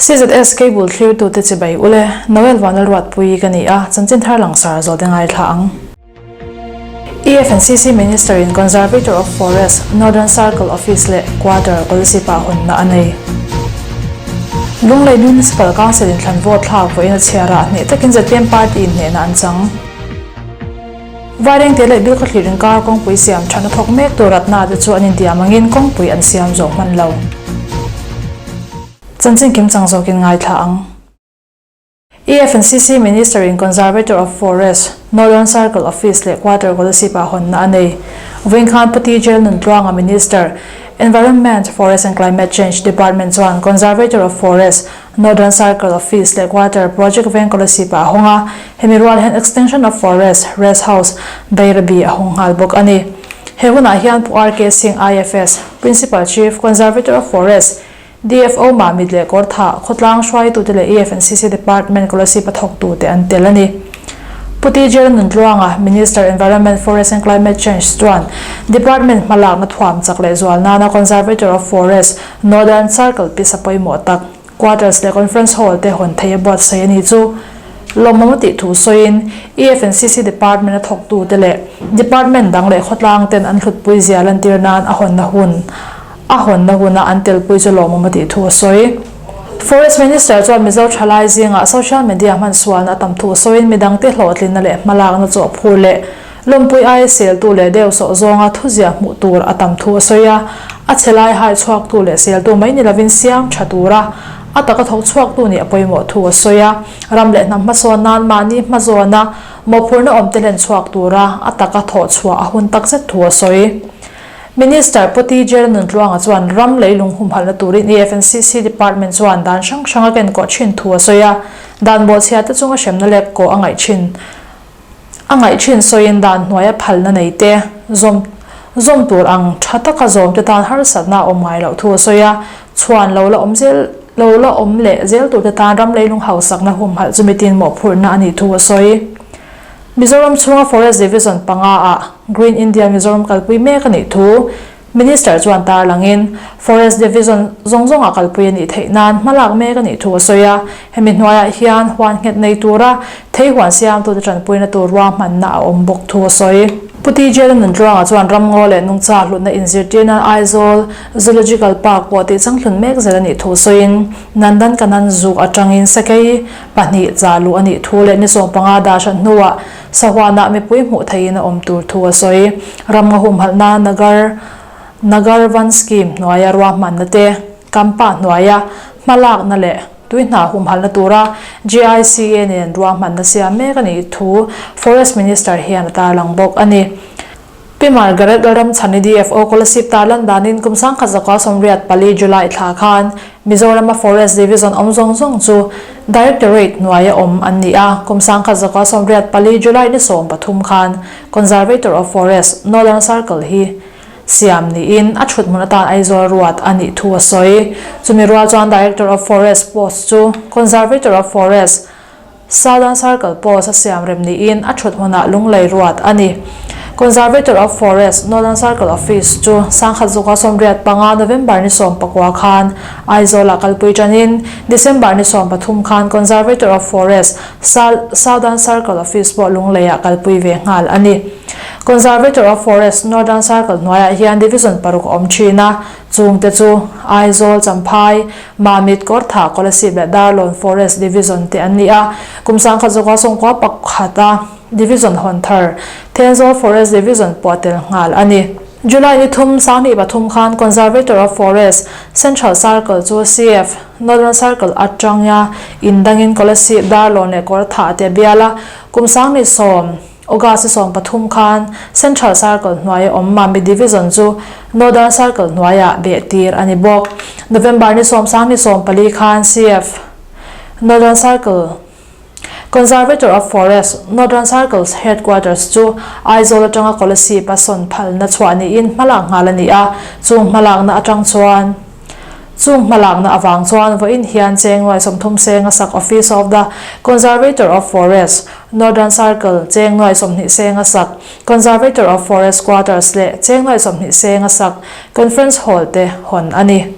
CZS Cable thlirtute chibai ule, Noel Vanlalruatpuii ka ni a, chanchin thar langsar zawhte ngaithla ang. EFNCC Minister in Conservator of Forest, Northern Circle Office leh Quarter Kolasib-ah hawnna a nei. Lunglei Municipal Council in thlan vote thlak vawiin a chhiar ah hneh takin zpm party in hnehna an chang. Vairengte leh Bilkhawthlir inkar kawngpui siam than a thawk mek tur Ratna te chu an intiam angin kawngpui an siam zawh hman lo. Chanchin kimchang zawkin ngaithla ang. EFNCC Minister in Conservator of Forest, Northern Circle Office leh Quarter Kolasib-ah hawnna a nei. Vawiin khan Pu TJ Nuntluanga Minister, Environment, Forest and Climate Change Department chuan Conservator of Forest, Northern Circle Office leh Quarter Project Veng Kolasib-ah a hawng a, hemi rual hian Extension of Forest, Rest House, Bairabi a hawng nghal bawk a ni. He hunah hian Pu RK Singh IFS, Principal Chief, Conservator of Forest, DFO Mamit leh Kawrthah khawtlang hruaitute leh EFNCC Department Kolasib a thawktute an tel a ni. Pu TJ Nuntluanga, Minister, Environment, Forest and Climate Change chuan Department hmalakna thuam chak leh zual nana Conservator of Forest, Northern Circle pisa pawimawh tak, Quarters leh Conference Hall te hawn thei a buatsaih a ni chu lawmawm a tih thu sawiin EFNCC Department a thawktute leh Department dang leh khawtlang ten an hlutpui zia lantir nan a hawnna hun A hawnna huna an telpui chu lawmawm a tih thu a sawi. Forest Minister chuan Mizo thalai zingah social media hman sualna a tam thu sawiin midangte hlawhtlinna leh hmalakna chawhphur leh lawmpui aia seltu leh deuh sawh zawnga thuziah hmuh tur a tam thu a sawi a. A chhe lai hai chhuaktu leh seltu mai ni lovin siam tha tura a taka thawk chhuaktu nih a pawimawh thu a sawi a. Ram leh hnam hmasawn nan mahni hmazawna mawhphurhna awmte hlen chhuak tura a taka thawh chhuah a hun takzet thu a sawi. Minister Pu TJ Nuntluanga chuan ram leilung humhalhna turin EFNCC Department chuan dan hrang hrang a kenkawh thin thu a sawi a, dan bawhchhia te chunga hremna lek kawh a ngaih thin a ngaih thin sawiin dan hnuaia phalna nei te zawm zawm tur ang tha taka zawm te tan harsatna a awm ngai loh thu a sawi a, chhuan lo la awm zel lo la awm leh zel tur te tan ram leilung hausakna humhalh chu mitin mawhphurhna a nih thu a sawi. Mizoram chhunga Forest Division panga ah Green India Mizoram kalpui mek a nih thu Minister chuan tarlangin Forest Division zawng zawngah kalpui a nih theih nan hmalak mek a nih thu a sawi a, hemi hnuaiah hian huan nghet nei tura thei huan siamtute tanpuina tur ruahmanna a awm bawk thu a sawi. Pu TJ Lalnuntluanga chuan ramngaw leh nungcha hlutna inzirtir nan Aizawl Zoological Park pawh tih changhlun mek zel a nih thu sawiin Nandan Kanan zuk atangin sakei pahnih cha luh a nih thu leh ni 15 dah hran hnuah sahuanah mipui hmuh theihin a awm tur thu a sawi. Ramnga humhalhna Nagar Nagar Van Scheme hnuaia ruahmanna te, Campa hnuaia hmalakna leh tuihna humhalhna tura JICA nen ruahmanna siam mek a nih thu Forest Minister hian a tarlang bawk a ni. Pi Margaret Lalramchhani DFO Kolasib tarlan danin kum 1984 July thla khan Mizorama Forest Division awm zawng zawng chu Directorate hnuaia awm an ni a, kum 1984 July ni 13 khan Conservator of Forest, Northern Circle hi siam niin a thut hmun atan Aizawl ruat a nih thu a sawi. Chumi rual chuan Director of Forest post chu Conservator of Forest, Southern Circle post a siam rem niin a thut hmunah lunglei ruat a ni. Conservator of Forest, Northern Circle Office chu 1985 November ni 19 khan Aizawlah kalpui tanin December ni 13 khan Conservator of Forest, Southern Circle Office pawh lungleiah kalpui ve nghal a ni. Conservator of Forest, Northern Circle hnuaiah hian Division paruk a awm thin a, Chungte chu Aizawl, Champhai, Mamit, Kawrthah, Kolasib leh Darlawn Forest Division te an ni a. Kum 1990 pakhata Division hawn thar Thenzawl Forest Division pawh a tel nghal a ni. July ni thum, 2003 khan Conservator of Forest, Central Circle chu CF, Northern Circle atanga indangin Kolasib, Darlawn leh Kawrthah te a bial a. Kum 2010 August 13 khan Central Circle hnuaia awm Mamit Division chu Northern Circle hnuaiah beh tir a ni bawk. November ni 10 ni 14 khan CF Northern Circle Conservator of Forest, Northern Circle's Headquarters chu Aizawl atanga Kolasib a sawn phalna chhuah niin hmalak nghal a ni a, chung hmalakna atang chuan Chung hmalakna avang chuan vawiin hian cheng nuai 30 seng a sak Office of the Conservator of Forest, Northern Circle, cheng nuai 20 seng a sak Conservator of Forest Quarters leh cheng nuai 20 seng a sak Conference Hall te hawn a ni.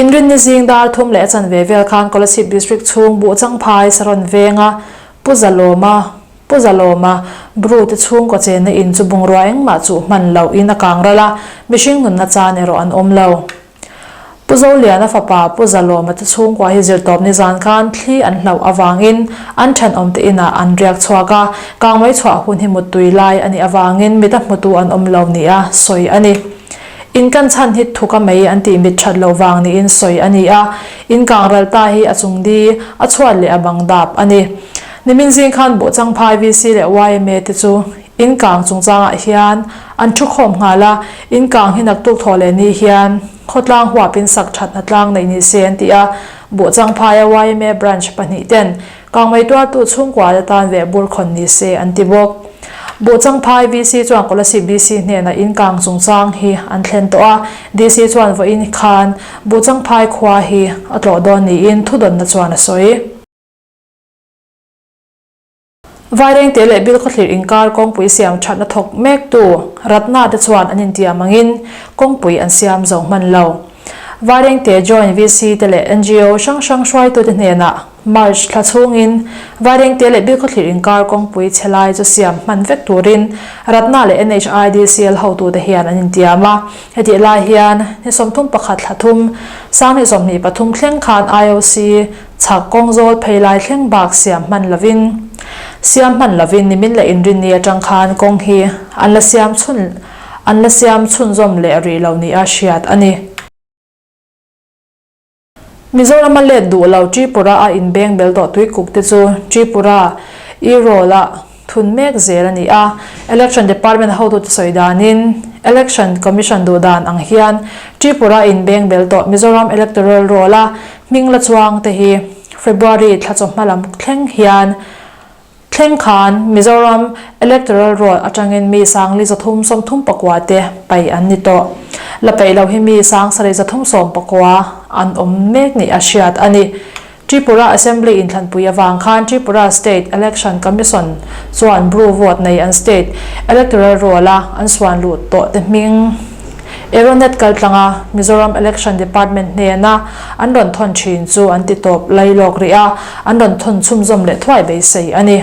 Inrinni zing dar thum leh a chanve vel khan Kolasib District chhung Buhchangphai Saron venga Pu Zalawma, Pu Zalawma, Bru te chhungkaw chenna in chu bungrua engmah chuh hman loh in a kang ral a, mihring nunna chan erawh an awm lo. Pu Zoliana fapa Pu Zalawma te chhungkua hi zirtawp nizan khan thli an hlauh avangin an thenawm te inah an riak chhuak a, kangmei chhuah hun hi muttui lai a nih avangin mit a hmutu an awm lo nia sawi a ni. In kan chhan hi thuka mei an tih mit that loh vang niin sawi a ni a, in kang ral ta hi a chung di, a chhuat leh a bang dap a ni. Nimin zing khan Buhchangphai VC leh yma te chu in kang chungchangah hian an thu khawm nghal a, in kang hi naktuk thawh leh ni hian khawtlang huapin sak thatna tlang neih ni se an ti a, Buhchangphaia yma branch pahnih ten Kangmei tuartu chhungkua te tan veh bur khawn ni se an ti bawk. Buhchangphai VC chuan Kolasib DC hnenah in kang chungchang hi an thlen tawh a, DC chuan vawiin khan Buhchangphai khua hi a tlawh dawn niin thudawnna chuan a sawi. Vairengte leh Bilkhawthlir inkar kawngpui siam thatna thawk mektu Ratna te chuan an intiam angin kawngpui an siam zo hman lo. Vairengte Joint VC te leh ngo hrang hrang hruaitute hnenah March thla chhungin Vairengte leh Bilkhawthlir inkar kawngpui chhe lai chu siam hman vek turin Ratna leh NHIDCL hotute hian an intiam a. Hetih lai hian ni 31 thla thum, Sanghnih 23 thleng khan IOC chhak kawng zawl phei lai thleng bak siam hman lovin siam hman lovin nimin leh inrinni atang khan kawng hi an la siam chhun an la siam chhunzawm leh rih lo nia hriat a ni. Mizoram a let duh lo Tripura a inbeng bel tawh tuikuk te chu Tripura e-roll ah thun mek zel a ni a. Election Department hotute sawi danin Election Commission duh dan ang hian Tripura inbeng bel tawh Mizoram Electoral Roll a hming la chuang te hi February thla chawhma lam thleng hian Thleng khan Mizoram Electoral Roll atangin mi sangli 339 te paih an ni tawh. La paih lo hi mi sang 7,319 an awm mek nih a hriat a ni. Tripura Assembly inthlanpui avang khan Tripura State Election Commission chuan Bru vote nei an State Electoral Roll-a an suan luh tawh te hming Aeronet kaltlanga Mizoram Election Department hnena an rawn thawn thin chu an ti tawp lailawk rih a, an rawn thawn chhunzawm leh thuai beisei a ni.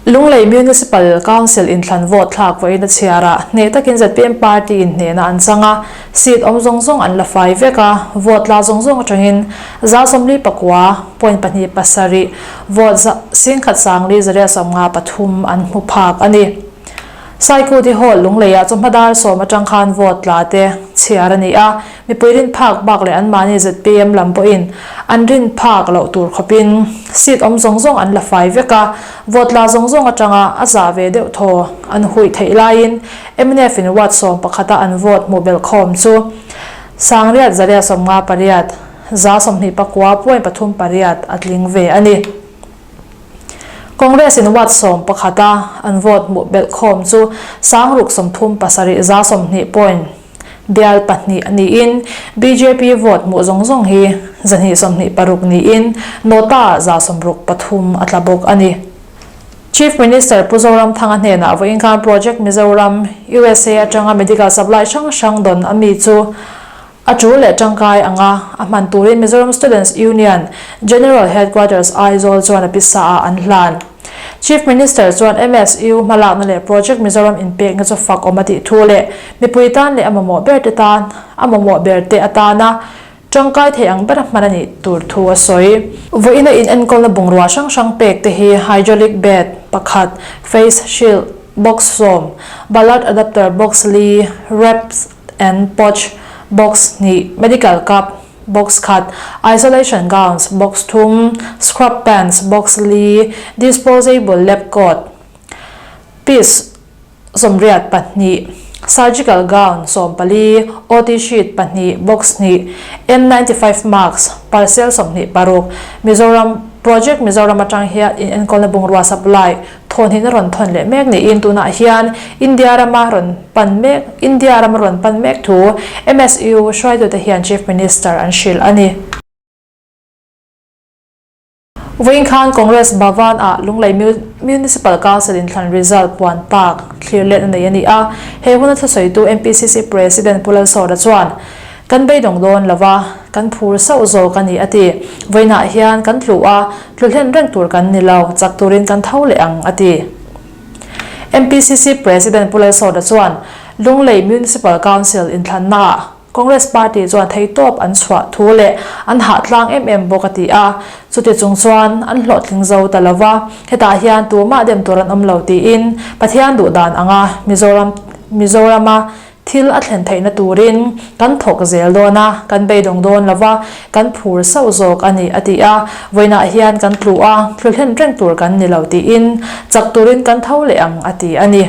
Lunglei Municipal Council inthlan vote thlak vawiin a chhiar a, hneh takin zpm party in hnehna an chang a, seat awm zawng zawng an la fai vek a, vote la zawng zawng atangin 49 point pahnih pasarih vote 10 sangli 153 an hmu phak a ni. Saikuti Hall Lungleiah chawhma dar sawm atang khan vote tla te chhiar a ni a, mipui rin phak bak leh anmahni zpm lam pawhin an rin phak loh tur khawpin seat awm zawng zawng an la fai vek a, vote tla zawng zawng atanga a zah ve deuh thaw an huih theih laiin mnf in ward sawm pakhata an vote hmuh belh khawm chu sangriat zariat sawmnga pariat 29 point pathum pariat a tling ve a ni. Congress in ward sawm pakhata an vote hmuh belh khawm chu sangruk sawmthum pasarih 20 point bial pahnih a niin bjp vote hmuh zawng zawng hi 226 niin nota 63 a tla bawk a ni. Chief Minister Pu Zoramthanga hnenah vawiin khan Project Mizoram USA atanga medical supply hrang hrang dawn a mi chu A tul leh tangkai anga a hman turin Mizoram Students Union General Headquarters Aizawl chuan a pisa ah an hlan. Chief Minister chuan MSU hmalakna leh Project Mizoram inpekna chu fak awm a tih thu leh mipui tan leh a mamawh ber te tan a mamawh ber te atana tangkai thei ang bera hman a nih tur thu a sawi. Vawiina inenkawlna bungrua hrang hrang pek te hi hydraulic bed pakhat, face shield box sawm, ballard adapter box li, wraps, and pouch box hnih, medical cup box khat, isolation gowns box thum, scrub pants box li, disposable lab coat piece sawmriat pahnih, surgical gown sawmpali, OT sheet pahnih box hnih, N 95 mask parcel 26, Mizoram Project Mizoram atang hian inenkawlna bungrua supply Thawn hin a rawn thawn leh mek niin tunah hian India rama rawn pan mek India rama rawn pan mek thu MSU hruaitute hian Chief Minister an hrilh a ni. Vawiin khan Congress Bhavan ah Lunglei. Municipal Council inthlan result puan tak thlir let a nei a ni a. He huna thusawitu MPCC President Pu Lalsawta chuan, Kan beidawng dawn lo va, kan phur sauh zawk a ni a ti. Vawiinah hian kan tlu a, tlu hlen reng tur kan ni lo, chak turin kan tho leh ang a ti. MPCC President Pu Lalsawta chuan, Lunglei Municipal Council inthlannaah Congress Party chuan theitawp an chhuah thu leh an hah tlang em em bawk a ti a, chuti chung chuan an hlawhtling zo ta lo va, hetah hian tumah dem tur an awm lo tiin Pathian duh dan anga Mizoram Mizorama thil a thlen theihna turin kan thawk zel dawn a, kan beidawng dawn lo va, kan phur sauh zawk a ni a ti a, vawiinah hian kan tlu a, tlu hlen reng tur kan ni lo tiin chak turin kan tho leh ang a ti a ni.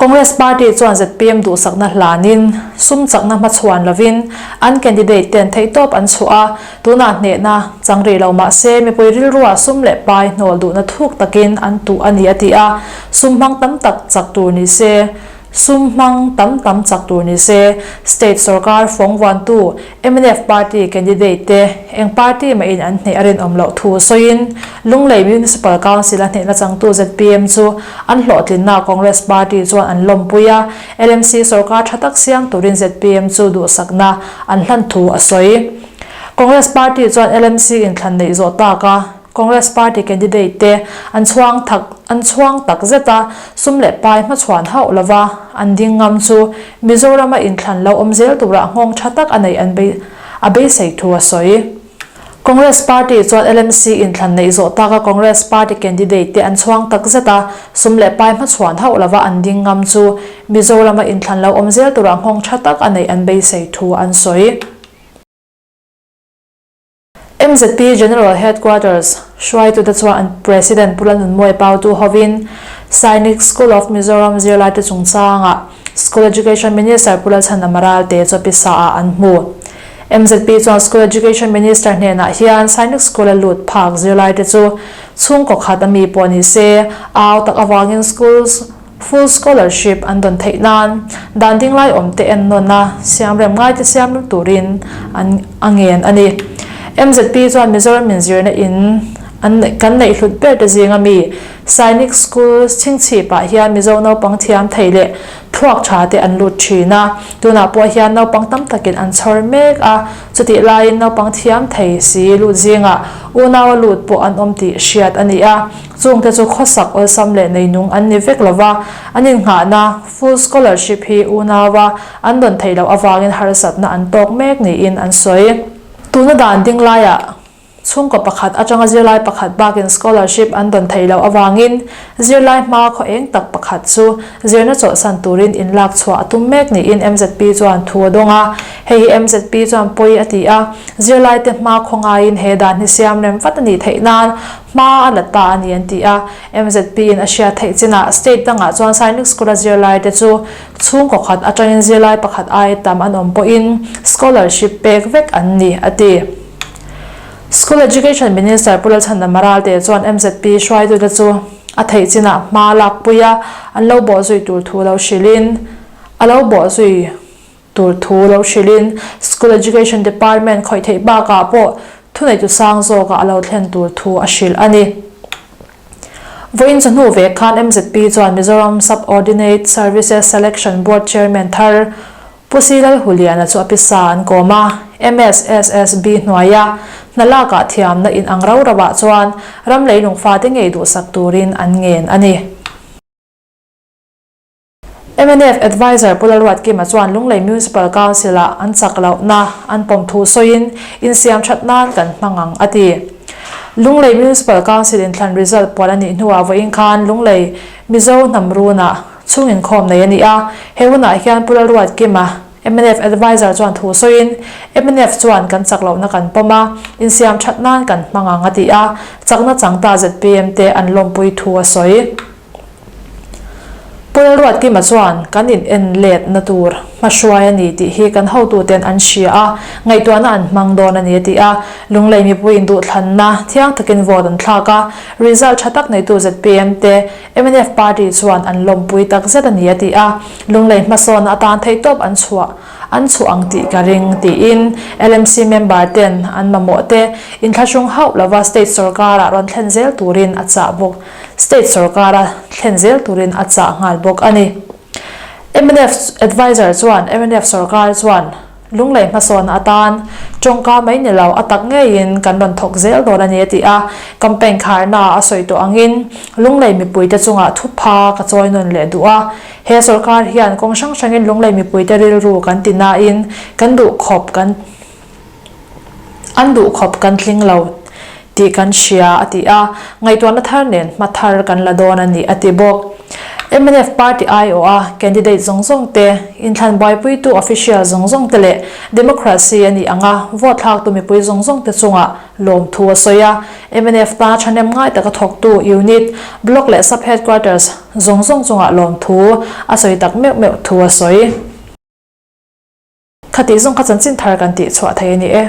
Congress Party chuan zpm duhsakna hlanin sum chakna hmachhuan lovin an candidate ten theihtawp an chhuah a, tunah hnehna chang rih lo mah se mipui rilrua sum leh pai hnawl duhna thuk takin an tuh a ni a ti a, sum hmang tam tak chak tur ni se, sum hmang tam tam chak tur ni se, state sorkar fawng vuantu Mnf party candidate te eng party mahin an hneh a rinawm loh thu sawiin Lunglei Municipal Council a hnehna changtu zpm chu an hlawhtlinna Congress party chuan an lawmpui a, LMC sorkar tha tak siam turin zpm chu duhsakna an hlan thu a sawi. Congress party chuan LMC inthlan neih zawh tak a. Congress Party candidate te an chhuang thak an chhuang tak zet a, sum leh pai hmachhuan hauh lova an ding ngam chu Mizorama inthlan lo awm zel turah nghawng tha tak a neih an bei a beisei thu a sawi. Congress Party chuan LMC inthlan neih zawh taka Congress Party candidate te an chhuang tak zet a, sum leh pai hmachhuan hauh lova an ding ngam chu Mizorama inthlan lo awm zel turah nghawng tha tak a neih an beisei thu an sawi. MZP General Headquarters hruaitute chuan an President Pu Lalnunmawia Pautu hovin Sainik School of Mizoram zirlaite chungchangah School Education Minister Pu Lalchhan Amaralte chu pisa ah an hmu. MZP chuan School Education Minister hnenah hian Sainik School a lut phak zirlaite chu chhungkaw khat ami pawh ni se au tak avangin schools Full scholarship an dawn theih nan dan ding lai awm te en nawn a, siam rem ngai te siam rem turin an a ngen a ni. MZP chuan Mizoram in zirna in an kan neih hlut ber te zinga mi Sainik School chhingchhip ah hian Mizo naupang thiam thei leh thluak tha te an lut thin a, tunah pawh hian naupang tam takin an chhawr mek a, chutih laiin naupang thiam thei si lut zingah unau a lut pawh an awm tih hriat a ni a. Chungte chu khawsak awlsam leh neinung an ni vek lo va, an innghahna, full scholarship, hi unaua an dawn theih loh avangin harsatna an tawk mek niin an sawi. Tuna dan ding laiah chhungkaw pakhat atanga zirlai pakhat bakin scholarship an dawn theih loh avangin zirlai hma khaw eng tak pakhat chu zirna chawlhsan turin inlak chhuah a tum mek niin MZP chuan thu a dawng a. Hei hi MZP chuan pawi a ti a, zirlaite hma khaw ngaiin he dan hi siam rem vat a nih theih nan Hma a la ta a ni an ti a, MZP in a hriat theih chinah state dangah chuan Sainik School a zirlai te chu chhungkaw khat atangin zirlai pakhat aia tam an awm pawhin scholarship pek vek an ni a ti. School Education Minister Pu Lalchhan Amaralte chuan MZP hruaitute chu a theih chinah hma lakpui a an lo bawhzui tur thu lo hrilhin a lo bawhzui tur thu lo hrilhin School Education Department khawih theih bakah pawh thuneitu sang zawkah a lo thlen tur thu a hrilh a ni. Vawiin chawhnu vek khan MZP chuan Mizoram Sub-Ordinate Services Selection Board Chairman thar Pu Si Lalhuliana chu a pisa an kawm a, MSSSB hnuaia hna lakah thiamna inang rau rauah chuan ram leilung fate ngei duhsak turin an ngen a ni. Mnf Adviser Pu Lalruatkima chuan Lunglei Municipal Council-ah an chak lohna an pawm thu sawiin insiam that nan kan hmang ang a ti. Lunglei Municipal Council inthlan result puan a nih hnuah vawiin khan Lunglei Mizo hnam runah chhung inkhawm nei a ni a, he hunah hian Pu Lalruatkima, mnf Adviser chuan thu sawiin mnf chuan kan chak lohna kan pawm a, insiam that nan kan hmang ang a ti a, chakna changta zpm te an lawmpui thu a sawi. Pu Lalruatkima chuan kan in en let na tur Hmahruai a ni tih hi kan hotuten an hria a, ngaihtuahna an hmang dawn a ni a ti a. Lunglei mipuiin duhthlanna thiang takin vote an thlak a, result tha tak neitu zpm te mnf party chuan an lawmpui tak zet a ni a ti a. Lunglei hmasawnna atan theihtawp an chhuah an chhuah ang tih ka ring tiin LMC member ten an mamawh te inthlahrung hauh lova state sorkara rawn thlen zel turin a chah bawk state sorkara thlen zel turin a chah nghal bawk a ni. Mnf adviser chuan mnf sorkar chuan Lunglei hmasawnna atan tawngka mai ni lo a tak ngeiin kan rawn thawk zel dawn a ni a ti a. Campaign kharna a sawi tawh angin Lunglei mipuite chungah thupha ka chawi nawn leh duh a. He sorkar hian kawng hrang hrangin Lunglei mipuite rilru kan ti nain kan duh khawp kan An duh khawp kan tling lo tih kan hria a ti a, ngaihtuahna thar nen hma thar kan la dawn a ni a ti bawk. Mnf party aiawha candidate zawng zawng te, inthlan buaipuitu official zawng zawng te leh democracy a nih anga vote thlaktu mipui zawng zawng te chungah lawmthu a sawi a. Mnf ta thahnem ngai taka thawktu unit, block leh sub headquarters zawng zawng chungah lawmthu a sawi tak meuh meuh thu a sawi. Khatih zawng kha chanchin thar kan tih chhuah thei a ni e.